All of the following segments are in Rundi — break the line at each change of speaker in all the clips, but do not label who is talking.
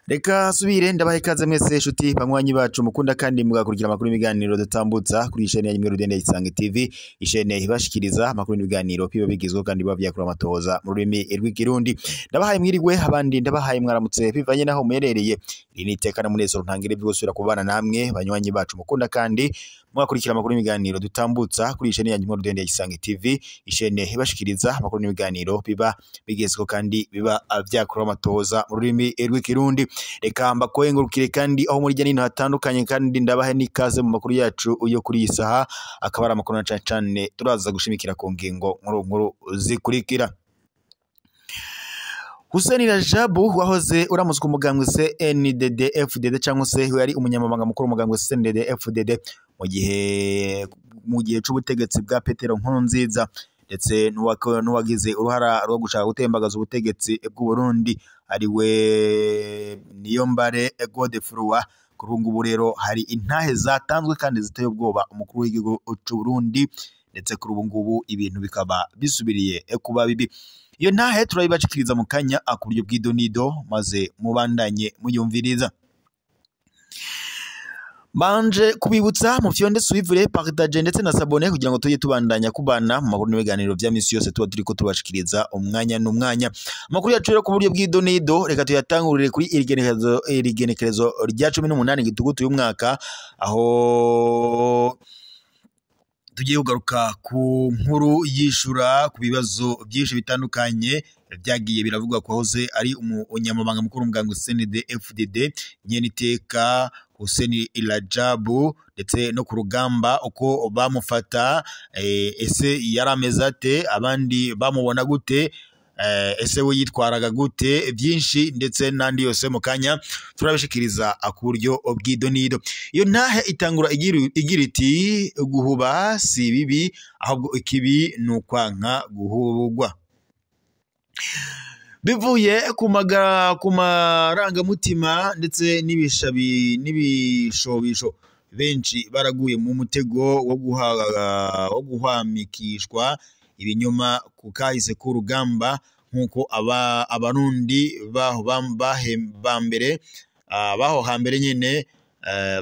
Reka subire ndabahe ikaze mwese nshuti banywanyi bacu mukunda kandi mugakurikira amakuru y'ibiganiro dutambutsa kuri ishene ya Rudende Isange TV, ishene ibashikiriza amakuru n'ibiganiro biba bigizwe kandi biba vyakura amatohoza mu rurimi rw'ikirundi. Ndabahaye mwiriwe, abandi ndabahaye mwaramutse bivanye naho muherereye. Iri ni iteka n'umunezero ntangire byo gusubira kubana namwe banywanyi bacu mukunda kandi mugakurikira amakuru y'ibiganiro dutambutsa kuri ishene ya Rudende Isange TV, ishene ibashikiriza amakuru n'ibiganiro biba bigezweho kandi biba vyakura amatohoza mu rurimi rw'ikirundi. Reka mbakoyengurukire kandi aho muri nino hatandukanye, kandi ndabahe n'ikaze mu makuru yacu yo kuri iyi saha, akaba ari amakuru na cane cane turaza gushimikira ku ngingo nkuru nkuru zikurikira. Hussein Rajabu wahoze uramutswe umugambwe CNDD-FDD cyangwa se yari umunyamabanga mukuru umugambwe CNDD-FDD mu gihe c'ubutegetsi bwa Petero Nkurunziza, ndetse n'uwagize uruhara rwo gushaka gutembagaza ubutegetsi bw'u Burundi ariwe Niyombare Godefroid. Kuri ubu ngubu rero hari intahe zatanzwe kandi ziteye ubwoba umukuru w'igihugu c'u Burundi, ndetse kuri ubu ngubu ibintu bikaba bisubiriye kuba bibi. Iyo ntahe turayibashikiriza mu kanya ku buryo bw'idonido, maze mubandanye muyumviriza. Mbanje kubibutsa mufyonde suivre, partage ndetse na sabone kugira ngo tujye tubandanya kubana mu makuru n'ibiganiro vya misi yose tuba turiko tubashikiriza umwanya n'umwanya. Amakuru yacu rero ku buryo bw'idonido reka tuyatangurire kuri irigenekerezo rya 18 Gitugutu y'umwaka, aho tugiye kugaruka ku nkuru yishura ku bibazo byinshi bitandukanye byagiye biravugwa ko hoze ari umunyamabanga mukuru w'umugambwe CNDD-FDD nyeniteka Hussein Rajabu, ndetse no ku rugamba uko bamufata, ese yarameze ate, abandi bamubona gute, ese we yitwaraga gute, byinshi ndetse n'andi yose mu kanya turabishikiriza ku buryo bw'idonido. Iyo ntahe itangura igira iti: guhuba si bibi, ahubwo ikibi ni ukwanka guhubugwa. Bivuye ku marangamutima ndetse n'ibishobisho, benshi baraguye mu mutego wo guhamikishwa ibinyoma ku kahise k'urugamba, nk'uko abarundi baho hambere nyene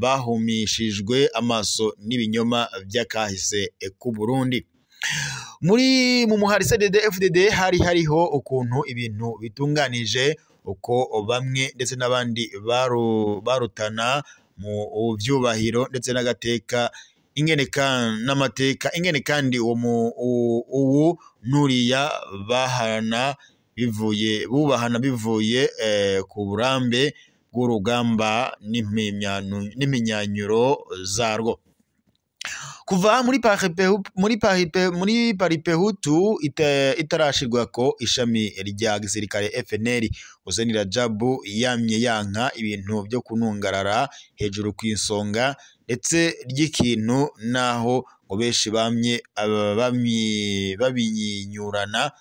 bahumishijwe amaso n'ibinyoma by'akahise k'u Burundi. Muri mu muhari CNDD-FDD hari hariho ukuntu ibintu bitunganije, uko bamwe ndetse n'abandi barutana mu vyubahiro ndetse n'agateka, ingene n'amateka, ingene kandi ubu nuriya bahana bivuye bubahana bivuye ku burambe bw'urugamba n'impinyanyuro zarwo. Kuva muri Paripehutu itarashirwako ishami rya gisirikare FNL, Hussein Rajabu yamye yanka ibintu byo kunungarara hejuru ku isonga ndetse ry'ikintu, naho ngo benshi bamye babinyinyurana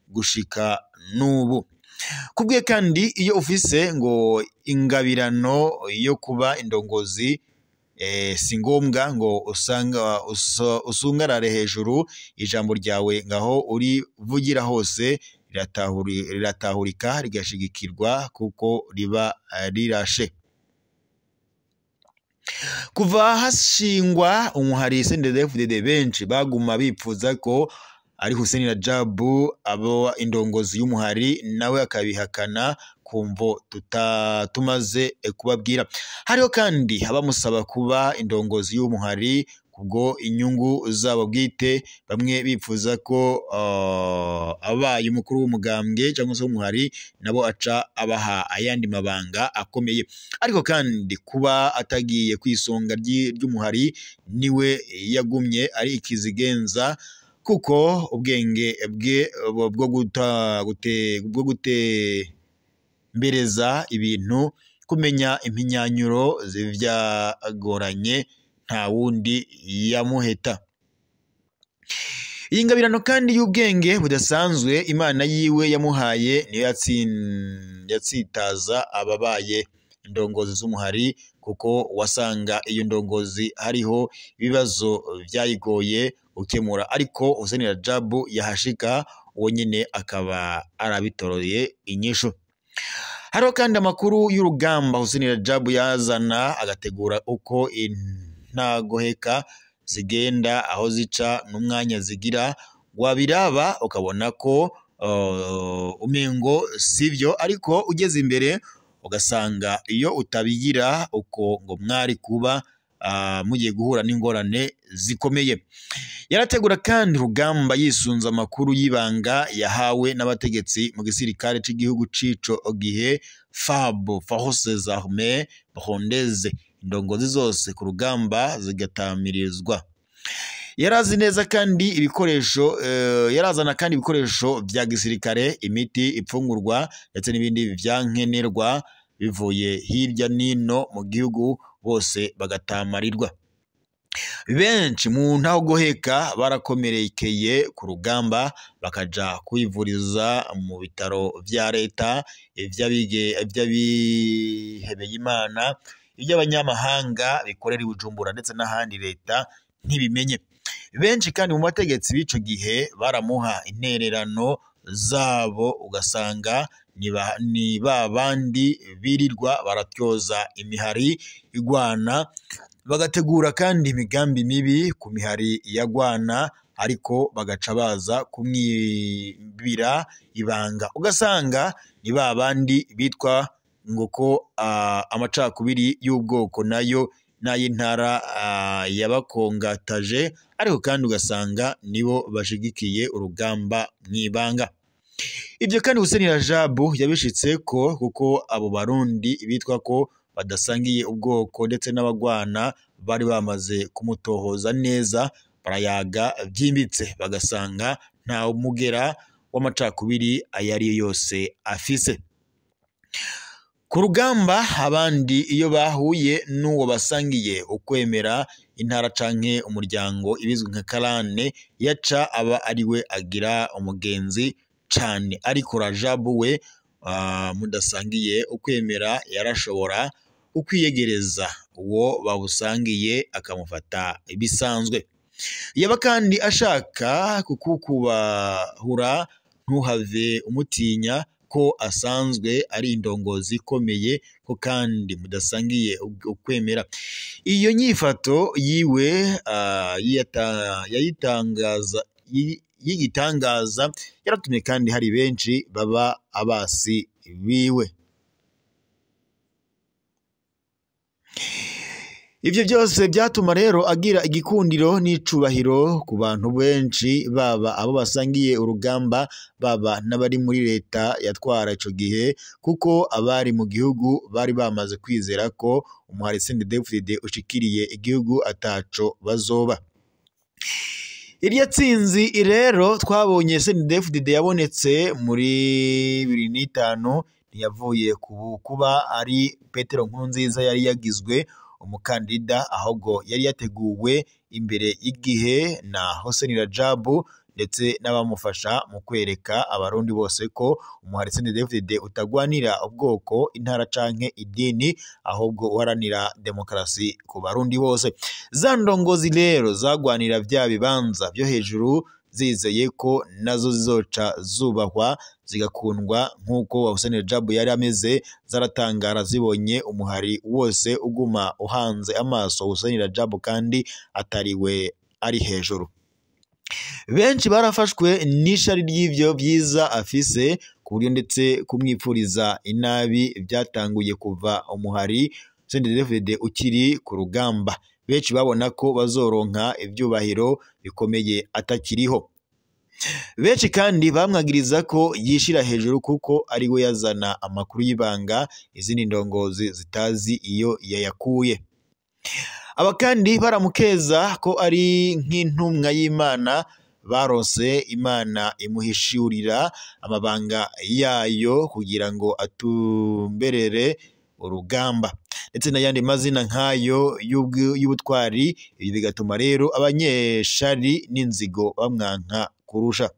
gushika n'ubu. Kubwiye kandi iyo ufise ngo ingabirano yo kuba indongozi, si ngombwa ngo usungarare hejuru, ijambo ryawe ngaho uri vugira hose riratahurika rigashigikirwa kuko riba rirashe. Kuva hashingwa umuhari CNDD-FDD, benshi baguma bipfuza ko ari Hussein Rajabu abo indongozi y'umuhari, nawe akabihakana kumvo tumaze kubabwira. Hariho kandi abamusaba kuba indongozi y'umuhari kubwo inyungu zabo bwite, bamwe bifuza ko abaye umukuru w'umugambwe cyangwa se w'umuhari nabo aca abaha ayandi mabanga akomeye. Ariko kandi kuba atagiye kwisonga ry'umuhari, niwe yagumye ari ikizigenza, kuko ubwenge bwe bwo gutembereza ibintu, kumenya impinyanyuro vyagoranye, nta wundi yamuheta. Iyi ngabirano kandi y'ubwenge budasanzwe Imana yiwe yamuhaye niyo yatsitaza ababaye indongozi z'umuhari, kuko wasanga iyo ndongozi hariho ibibazo vyayigoye gukemura, ariko Hussein Rajabu yahashika uwo nyene akaba arabitoroye inyishu. Hariho kandi amakuru y'urugamba Hussein Rajabu yazana agategura uko intagoheka zigenda, aho zica n'umwanya zigira, wabiraba ukabona ko umengo sivyo, ariko ugeze imbere ugasanga iyo utabigira uko ngo mwari kuba mugiye guhura n'ingorane zikomeye. Yarategura kandi urugamba yisunze amakuru y'ibanga yahawe n'abategetsi mu gisirikare c'igihugu cico gihe FAB, Forces Armées Burundaises, indongozi zose ku rugamba zigatamirizwa. Yarazi neza kandi ibikoresho, yarazana kandi ibikoresho vya gisirikare, imiti, ipfungurwa ndetse n'ibindi vyankenerwa bivuye hirya nino mu gihugu, bose bagatamarirwa. Benshi mu ntagoheka barakomerekeye ku rugamba bakaja kwivuriza mu bitaro vya leta, ivy'abihebeye Imana, iby'abanyamahanga bikorera i Bujumbura ndetse n'ahandi leta ntibimenye. Benshi kandi mu bategetsi b'ico gihe baramuha intererano zabo, ugasanga ni ba bandi birirwa baratyoza imihari igwana, bagategura kandi imigambi mibi ku mihari yagwana, ariko bagaca baza kumwibira ibanga, ugasanga ni ba bandi bitwa ngo ko amacakubiri y'ubwoko nayo n'ay'intara yabakongataje, ariko kandi ugasanga nibo bashigikiye urugamba mw'ibanga. Ibyo kandi Hussein Rajabu yabishitse ko kuko abo Barundi bitwa ko badasangiye ubwoko ndetse n'abagwana bari bamaze kumutohoza neza, barayaga byimbitse, bagasanga nta mugera w'amacakubiri ayo ari yo yose afise. Ku rugamba abandi iyo bahuye n'uwo basangiye ukwemera intara canke umuryango ibizwi nka karane, yaca aba ariwe agira umugenzi cane, ariko Rajabu we mudasangiye ukwemera yarashobora ukwiyegereza uwo babusangiye akamufata bisanzwe. Yaba kandi ashaka kukubahura ntuhave umutinya ko asanzwe ari indongozi ikomeye, ko kandi mudasangiye ukwemera. Iyo nyifato yiwe y'igitangaza yaratumye kandi hari benshi baba abasi biwe. Ivyo byose byatuma rero agira igikundiro n'icubahiro ku bantu benshi, baba abo basangiye urugamba, baba n'abari muri leta yatwara ico gihe, kuko abari mu gihugu bari bamaze kwizera ko umuhari CNDD-FDD ushikiriye igihugu ataco bazoba. Irya tsinzi rero twabonye CNDD-FDD yabonetse muri 2005 ntiyavuye kuba ari Petero Nkurunziza yari yagizwe umukandida, ahubwo yari yateguwe imbere y'igihe na Hussein Rajabu ndetse n'abamufasha mu kwereka abarundi bose ko umuhari CNDD-FDD utagwanira ubwoko, intara canke idini, ahubwo uharanira demokarasi ku barundi bose. Za ndongozi rero zagwanira vya bibanza vyo hejuru zizeye ko nazo zizoca zubahwa zigakundwa nk'uko Hussein Rajabu yari ameze, zaratangara zibonye umuhari wose uguma uhanze amaso Hussein Rajabu kandi atariwe ari hejuru. Benshi barafashwe n'ishari ry'ivyo vyiza afise, ku buryo ndetse kumwipfuriza inabi byatanguye kuva umuhari CNDD-FDD ukiri ku rugamba. Benshi babona ko bazoronka ivyubahiro bikomeye atakiriho. Benshi kandi bamwagiriza ko yishira hejuru kuko ari we yazana amakuru y'ibanga izindi ndongozi zitazi iyo yayakuye. Aba kandi baramukeza ko ari nk'intumwa y'Imana barose Imana imuhishurira amabanga yayo kugira ngo atumberere urugamba, ndetse n'ayandi mazina nkayo y'ubutwari. Ibi bigatuma rero abanyeshari n'inzigo bamwanka kurusha.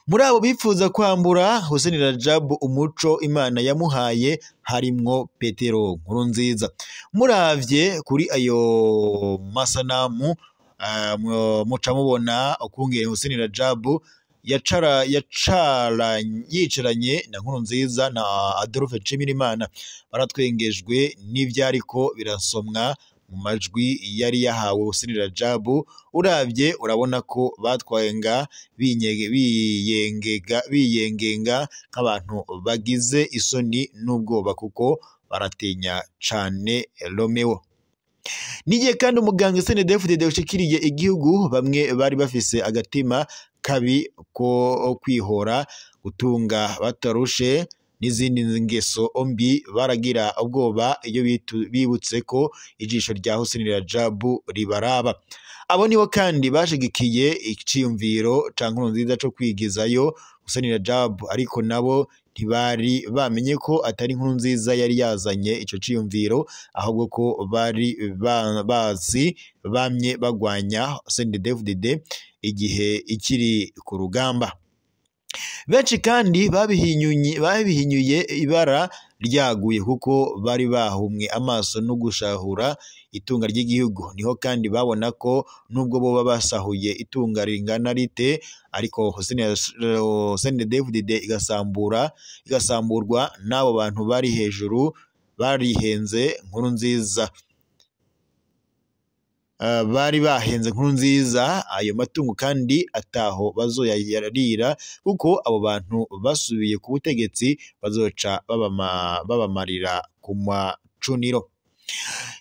Muri abo bifuza kwambura Hussein Rajabu umuco Imana yamuhaye harimwo Petero Nkurunziza. Muravye kuri ayo masanamu muca mubona ukungene Hussein Rajabu yicaranye na Nkurunziza na Adolphe Nshimirimana. Baratwengejwe n'ivyariko birasomwa mu majwi yari yahawe Hussein Rajabu. Uravye urabona ko batwenga biyengenga nk'abantu bagize isoni n'ubwoba, kuko baratinya cane Romeo. Nigiye kandi umuganga CNDD-FDD ushikiriye igihugu, bamwe bari bafise agatima kabi ko kwihora, gutunga batarushe n'izindi ngeso mbi, baragira ubwoba iyo bibutse ko ijisho rya Hussein Rajabu ribaraba. Abo nibo kandi bashigikiye iciyumviro ca Nkurunziza co kwigizayo Hussein Rajabu, ariko nabo ntibari bamenye ko atari Nkurunziza yari yazanye ico ciyumviro, ahubwo ko bari bazi bamye bagwanya CNDD-FDD igihe ikiri ku rugamba. Benshi kandi babihinyuye ibara ryaguye, kuko bari bahumwe amaso no gushahura itunga ry'igihugu. Niho kandi babona ko nubwo boba basahuye itunga ringana rite, ariko CNDD-FDD igasamburwa n'abo bantu bari hejuru barihenze Nkurunziza. Bari bahenze Nkurunziza ayo matungo kandi ataho bazoyarira, kuko abo bantu basubiye ku butegetsi bazoca babamarira ku macuniro.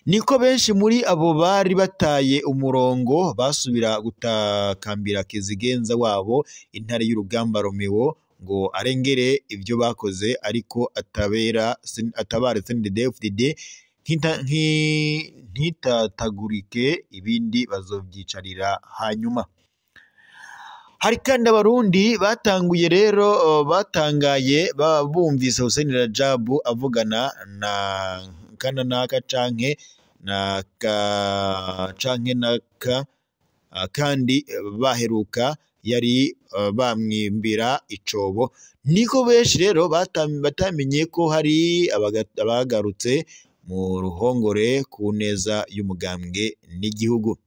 Niko benshi muri abo bari bataye umurongo basubira gutakambira Kizigenza wabo intare y'urugamba Romeo ngo arengere ibyo bakoze, ariko atabare CNDD-FDD ntitatagurike, ibindi bazovyicarira hanyuma. Hari kandi abarundi batanguye rero batangaye bumvise Hussein Rajabu avugana na kananaka canke na ka canke naka, kandi baheruka yari bamwimbira icobo. Niko benshi rero batamenye ko hari abagarutse mu ruhongore ku neza y'umugambwe n'igihugu.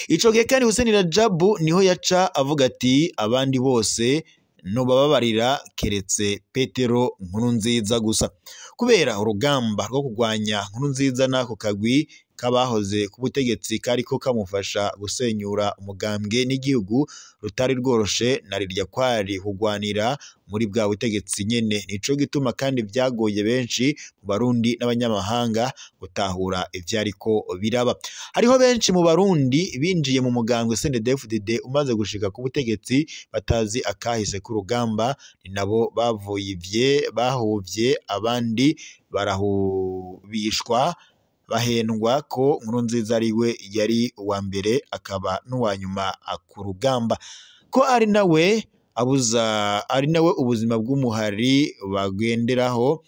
Ico gihe kandi Hussein Rajabu niho yaca avuga ati abandi bose nobababarira keretse Petero Nkurunziza gusa. Kubera urugamba rwo kugwanya Nkurunziza n'ako kagwi kabahoze ku butegetsi kariko kamufasha gusenyura umugambwe n'igihugu rutari rworoshe, na rirya kwari kugwanira muri bwa butegetsi nyene. Nico gituma kandi vyagoye benshi mu Barundi n'abanyamahanga gutahura ivyariko biraba. Hariho benshi mu Barundi binjiye mu mugambwe CNDD-FDD umaze gushika ku butegetsi batazi akahise k'urugamba, ni nabo bahuvye abandi barahubishwa bahendwa ko Nkurunziza ariwe yari uwa mbere akaba n'uwa nyuma ku rugamba, ko ari nawe abuza ari nawe ubuzima bw'umuhari bagenderaho.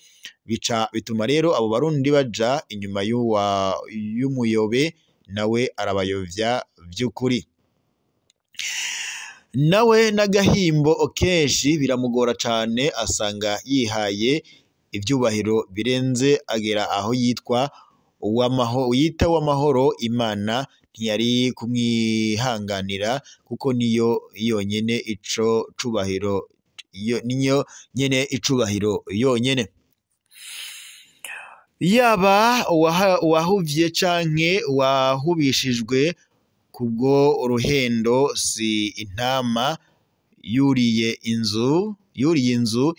Bica bituma rero abo Barundi baja inyuma y'umuyobe, nawe arabayovya vy'ukuri. Nawe n'agahimbo kenshi biramugora cane, asanga yihaye ivyubahiro birenze, agera aho yitwa yita w'amahoro. Imana ntiyari kumwihanganira, kuko niyo yonyene ico cubahiro, niyo nyene icubahiro yonyene. Yaba uwahuvye canke uwahubishijwe kubwo uruhendo, si intama yuriye inzu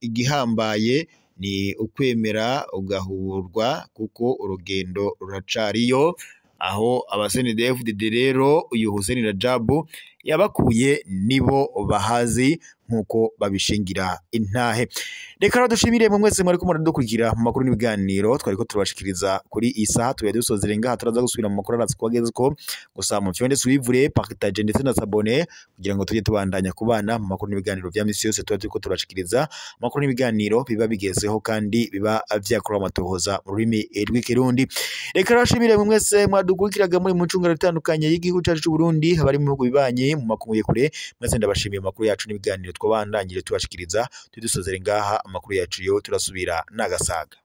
igihambaye ni ukwemera ugahuburwa, kuko urugendo ruracariyo. Aho aba CNDD-FDD rero uyu Hussein Rajabu yabakuye nibo bahazi nkuko babishingira intahe. Reka rero dushimire mwe mwese mwariko muradukurikira mu makuru n'ibiganiro twariko turabashikiriza kuri iyi saha. Tuye dusozere ngaha, turaza gusubira mu makuru aratse kwagezeko. Gusa mu fyonde suivre, partage ndetse na s'abonner kugira ngo tujye tubandanya kubana mu makuru n'ibiganiro vya misi yose tuba turiko turabashikiriza. Amakuru n'ibiganiro biba bigezeho kandi biba vyakora amatohoza mu rurimi rw'ikirundi. Reka rero dushimire mwe mwese mwadukurikiraga muri mu ncungano itandukanye y'igihugu cacu c'u Burundi, abari mu bihugu bibanyi, Burundi mu makungu kure. Mwese ndabashimiye amakuru yacu n'ibiganiro twabandangire tubashikiriza. Tudusozere ngaha amakuru yacu, yo turasubira nagasaga.